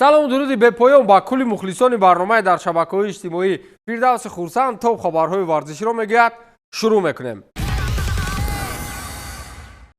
Салому дуруди бепоён ба кулли мухлисони барномаи дар шабакаҳои иҷтимоӣ. Фирдавси Хурсанд топ хабарҳои варзиширо мегӯяд. Шурӯъ мекунем.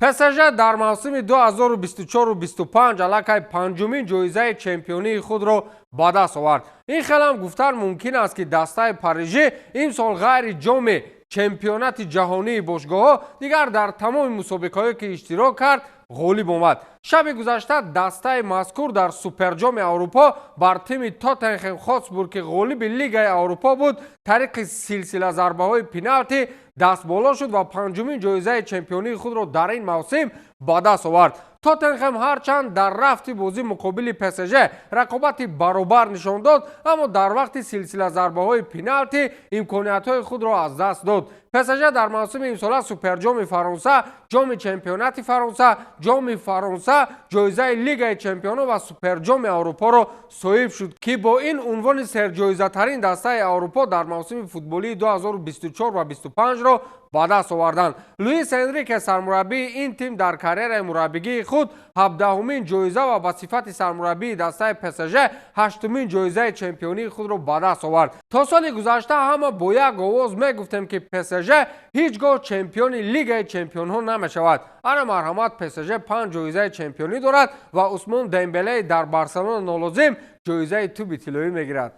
ПСЖ дар мавсими 2024-25 аллакай панҷумин ҷоизаи чемпионии худро ба даст овард. Ин хелам гуфтан мумкин аст, ки дастаи парижӣ имсол ғайри ҷоми чемпионати ҷаҳонии бошгоҳҳо дигар дар тамоми мусобиқаҳое, ки иштирок кард, ғолиб омад. Шаби гузашта дастаи мазкур дар Суперҷоми Аврупо бар тими Тоттенхем Хотспур, ки ғолиби Лигаи Аврупо буд, тариқи силсила зарбаҳои пеналти дастболо шуд ва панҷумин ҷоизаи чемпионии худро дар ин мавсим ба даст овард. Тоттенхем ҳарчанд дар рафти бозӣ муқобили ПСЖ рақобати баробар нишон дод, аммо дар вақти силсила зарбаҳои пеналти имкониятҳои худро аз даст дод. ПСЖ дар мавсими имсола Суперҷоми Фаронса, ҷоми чемпионати Фаронса, ҷоми Фаронса, ҷоизаи Лигаи чемпионон ва Суперҷоми Аврупоро соҳиб шуд, ки бо ин унвони серҷоизатарин дастаи Аврупо дар мавсими футболии 2024 ва 25-ро ба даст оварданд. Луис Энрике, сармураббии ин тим, дар карьераи мураббигии худ 17-умин ҷоиза ва ба сифати сармураббии дастаи ПСЖ ҳаштумин ҷоизаи чемпионии худро ба даст овард. То соли гузашта ҳама бо як овоз мегуфтем, ки ПСЖ ҳеҷ гоҳ чемпиони Лигаи чемпионҳо намешавад. Ана марҳамат, ПСЖ панҷ ҷоизаи чемпионӣ дорад ва Усмон Дембелеи дар Барселона нолозим ҷоизаи тӯби тиллоӣ мегирад.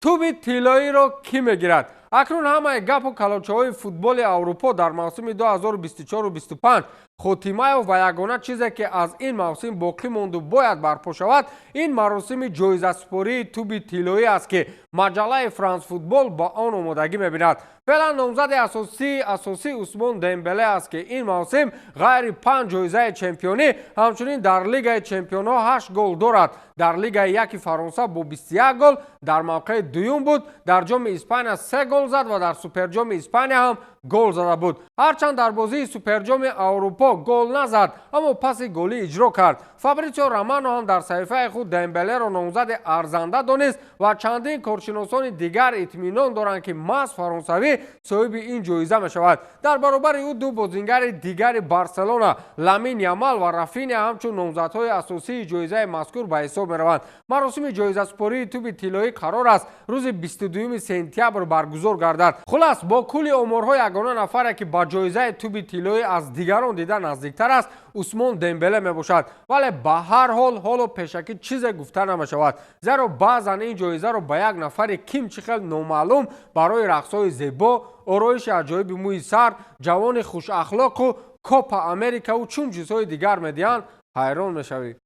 Тӯби тиллоиро кӣ мегирад? Акнун ҳамаи гапу калочаҳои футболи Аврупо дар мавсими 2024-25 хотимаев ва ягона чизе, ки аз ин мавсим боқӣ монду бояд барпо шавад, ин маросими ҷоизасупории тӯби тиллоӣ аст, ки маҷаллаи Франс Футбол ба он омодагӣ мебинад. Феълан номзади асосӣ Усмон Дембеле аст, ки ин мавсим ғайри панҷ ҷоизаи чемпионӣ ҳамчунин дар Лигаи чемпионҳо ҳашт гол дорад. Дар Лигаи яки Фаронса бо 21 гол дар мавқеи дуюм буд, дар ҷоми Испания се гол зад ва дар Суперҷоми Испания ҳам гол зада буд. Ҳарчанд дар бозии Суперҷоми Аврупо гол назад, аммо паси голӣ иҷро кард. Фабритсио Романо ҳам дар саҳифаи худ Дембелеро номзади арзанда донист ва чандин коршиносони дигар итминон доранд, ки маҳз фаронсавӣ соҳиби ин ҷоиза мешавад. Дар баробари ӯ ду бозингари дигари Барселона, Ламин Ямал ва Рафиня, ҳамчун номзадҳои асосии ҷоизаи мазкур ба ҳисоб мераванд. Маросими ҷоизасупории тӯби тиллоӣ қарор аст рӯзи 22 сентябр баргузор гардад. Хулас, бо кулли оморҳо ягона нафаре, ки ба ҷоизаи тӯби тиллоӣ аз дигарон дида наздиктар аст, Усмон Дембеле мебошад. Вале ба ҳар ҳол ҳоло пешакӣ чизе гуфта намешавад, зеро баъзан ин ҷоизаро ба як нафари ким чӣ хел номаълум барои рақсҳои зебо, ороиши аҷоиби мӯи сар, ҷавони хушахлоқу Копа Америкаву чун чизҳои дигар медиҳанд, ҳайрон мешавӣ.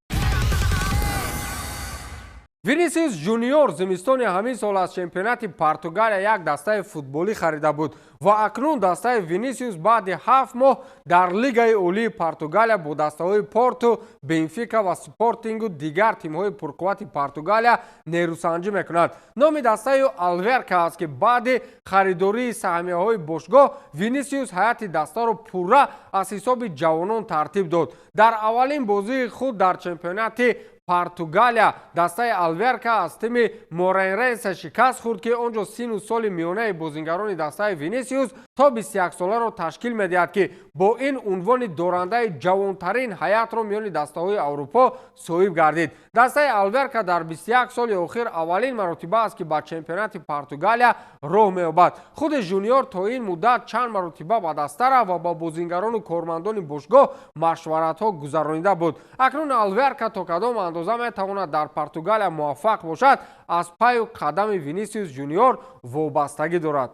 Винисиус Жуниор зимистони ҳамин сол аз чемпионати Португалия як дастаи футболӣ харида буд ва акнун дастаи Винисиус баъди 7 моҳ дар Лигаи олии Португалия бо дастаҳои Порту, Бенфика ва Спортингу дигар тимҳои пурқуввати Португалия нерӯсанҷӣ мекунад. Номи дастаи Алверка аст, ки баъди харидории саҳмияҳои бошгоҳ Винисиус ҳайати дастаро пурра аз ҳисоби ҷавонон тартиб дод. Дар аввалин бозии худ дар чемпионати Португалия дастаи Алверка аз тими Морейренсе шикаст хӯрд, ки он ҷо сину соли миёнаи бозингарони дастаи Винисиус то 21 соларо ташкил медиҳад, ки бо ин унвони дорандаи ҷавонтарин ҳайатро миёни дастаҳои Аврупо соҳиб гардид. Дастаи Алверка дар 21 соли охир аввалин маротиба аст, ки ба чемпионати Португалия роҳ меёбад. Худи Жуниор то ин муддат чанд маротиба ба даста рафт ва ба бозингарону кормандони бошгоҳ машваратҳо гузаронида буд. Акнун Алверка то кадом андоза метавонад дар Португалия муваффақ бошад, аз паю қадами Винисиус Жуниор вобастагӣ дорад.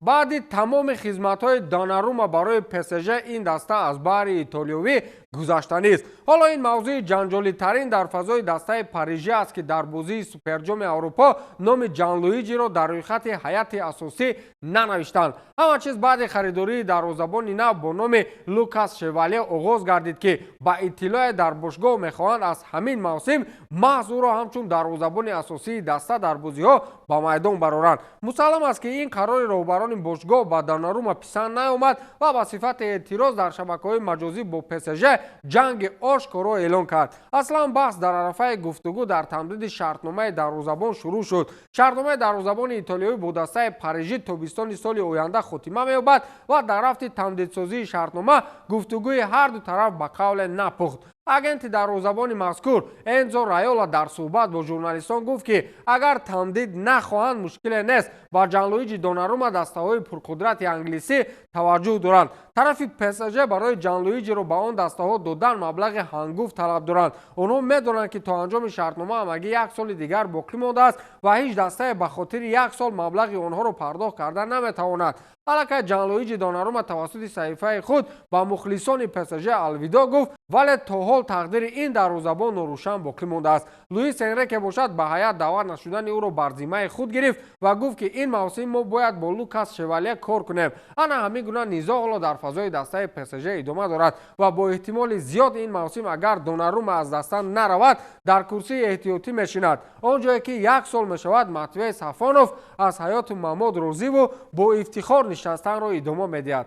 Баъди тамоми хизматҳои Донарума барои ПСЖ ин даста аз баҳри итолиёвӣ гузашта нест. Ҳоло ин мавзӯи ҷанҷолитарин дар фазои дастаи парижӣ аст, ки дар бозии Суперҷоми Аврупо номи Ҷанлуиҷиро дар рӯйхати ҳайати асосӣ нанавиштанд. Ҳама чиз баъди харидории дарвозабони нав бо номи Лукас Шевале оғоз гардид, ки ба иттилоe дар бошгоҳ мехоҳанд аз ҳамин мавсим маҳз ӯро ҳамчун дарвозабони асосии даста дар бозиҳо ба майдон бароранд. Мусаллам аст, ки ин қарори роҳбарони бошгоҳ ба Донарума писанд наомад ва ба сифати эътироз дар шабакаҳои маҷозӣ бо ПСЖ Ҷанги ошкоро эълон кард. Аслан баҳс дар арафаи гуфтугӯ дар тамдиди шартномаи дарвозабон шурӯъ шуд. Шартномаи дарвозабони итолиёвӣ бо дастаи парижӣ тобистони соли оянда хотима меёбад ва дар рафти тамдидсозии шартнома гуфтугӯи ҳарду тараф ба қавле напухт. Агенти дарвозабони мазкур Энзо Райола дар суҳбат бо журналистон гуфт, ки агар тамдид нахоҳанд, мушкиле нест. Ба Ҷанлуиҷи Донарума дастаҳои пурқудрати англисӣ таваҷҷӯҳ доранд. Тарафи ПСЖ барои Ҷанлуиҷиро ба он дастаҳо додан маблағи ҳангуфт талаб доранд. Онҳо медонанд, ки то анҷоми шартнома ҳамагӣ як соли дигар боқӣ мондааст ва ҳеҷ дастае ба хотири як сол маблағи онҳоро пардохт карда наметавонад. Аллакай Ҷанлуиҷи Донарума тавассути саҳифаи худ ба мухлисони ПСЖ алвидо гуфт, вале то ҳол тақдири ин дарвозабон норӯшан боқӣ мондааст. Луис Энрике бошад, ба ҳайат даъват нашудани ӯро бар зиммаи худ гирифт ва гуфт, ки ин мавсим мо бояд бо Лукас Шевале кор кунем. Ана ҳамин гуна низоъ ҳоло дар фазои дастаи ПСЖ идома дорад ва бо эҳтимоли зиёд ин мавсим, агар Донарума аз даста наравад, дар курсии эҳтиётӣ мешинад, он ҷое ки як сол мешавад Матвей Сафонов аз ҳаёту мамот розиву бо ифтихор нишастанро идома медиҳад.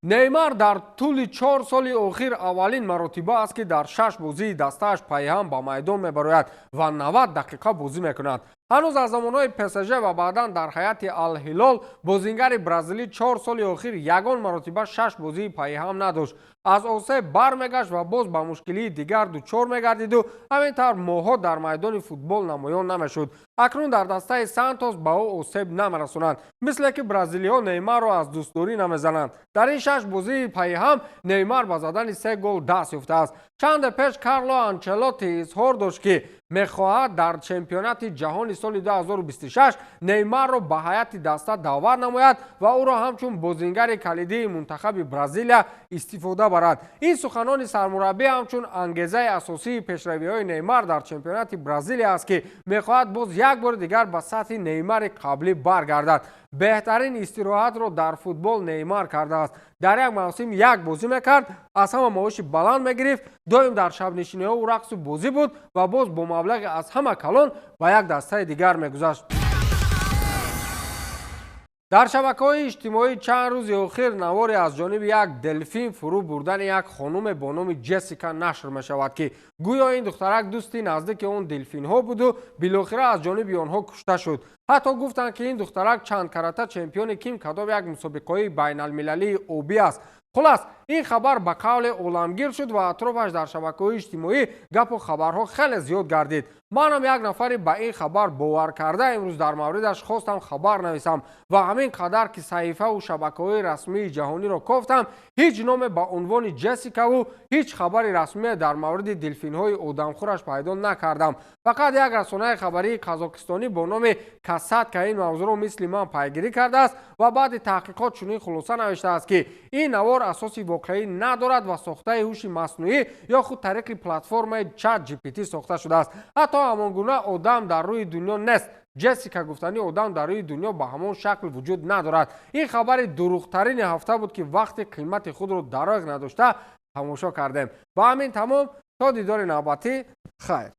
Неймар дар тӯли 4 соли охир аввалин маротиба аст, ки дар шаш бозии дастааш пайҳам ба майдон мебарояд ва 90 дақиқа бозӣ мекунад. Ҳанӯз аз замонҳои ПСЖ ва баъдан дар ҳайати Алҳилол бозингари бразилӣ 4 соли охир ягон маротиба шаш бозии пайҳам надошт. Аз осеб бармегашт ва боз ба мушкилии дигар дучор мегардиду ҳамин тавр моҳҳо дар майдони футбол намоён намешуд. Акнун дар дастаи Сантос ба ӯ осеб намерасонанд, мисле ки бразилиҳо Неймарро аз дӯстдорӣ намезананд. Дар ин шаш бозии пайҳам Неймар ба задани се гол даст ёфтааст. Чанде пеш Карло Анчелотти изҳор дошт, ки мехоҳад дар чемпионати ҷаҳони соли 2026 Неймарро ба ҳайати даста даъват намояд ва ӯро ҳамчун бозингари калидии мунтахаби Бразилия истифода барад. Ин суханони сармураббӣ ҳамчун ангезаи асосии пешравиҳои Неймар дар чемпионати Бразилия аст, ки мехоҳад боз як бори дигар ба сатҳи Неймари қаблӣ баргардад. Беҳтарин истироҳатро дар футбол Неймар кардааст. Дар як мавсим як бозӣ мекард, аз ҳама маоши баланд мегирифт, доим дар шабнишиниҳову рақсу бозӣ буд ва боз бо маблағи аз ҳама калон ба як дастаи дигар мегузашт. Дар шабакаҳои иҷтимоӣ чанд рӯзи охир наворе аз ҷониби як делфин фурӯ бурдани як хонуме бо номи Ҷессика нашр мешавад, ки гӯё ин духтарак дӯсти наздики он делфинҳо буду билохира аз ҷониби онҳо кушта шуд. Ҳатто гуфтанд, ки ин духтарак чанд карата чемпиони ким кадом як мусобиқаҳои байналмилалии обӣ аст. Хулас, ин хабар ба қавле оламгир шуд ва атрофаш дар шабакаҳои иҷтимоӣ гапу хабарҳо хеле зиёд гардид. Манам як нафаре ба ин хабар бовар карда, имрӯз дар мавридаш хостам хабар нависам ва ҳамин қадар ки саҳифаву шабакаҳои расмии ҷаҳониро кофтам, ҳеҷ номе ба унвони Ҷессикаву ҳеҷ хабари расмие дар мавриди делфинҳои одамхӯраш пайдо накардам. Фақат як расонаи хабарии қазоқистонӣ бо номи Касатка ин мавзӯъро мисли ман пайгирӣ кардааст ва баъди таҳқиқот чунин хулоса навиштааст, ки ин навор асоси воқеӣ надорад ва сохтаи ҳуши маснуӣ ё худ тариқи платформаи Чат GPT сохта шудааст. Ҳатто ҳамон гуна одам дар рӯи дунё нест. Ҷессика гуфтани одам дар рӯи дунё ба ҳамон шакл вуҷуд надорад. Ин хабари дуруғтарини ҳафта буд, ки вақти қимати худро дароғ надошта тамошо кардем. Ба ҳамин тамом, то дидори навбатӣ, хайр.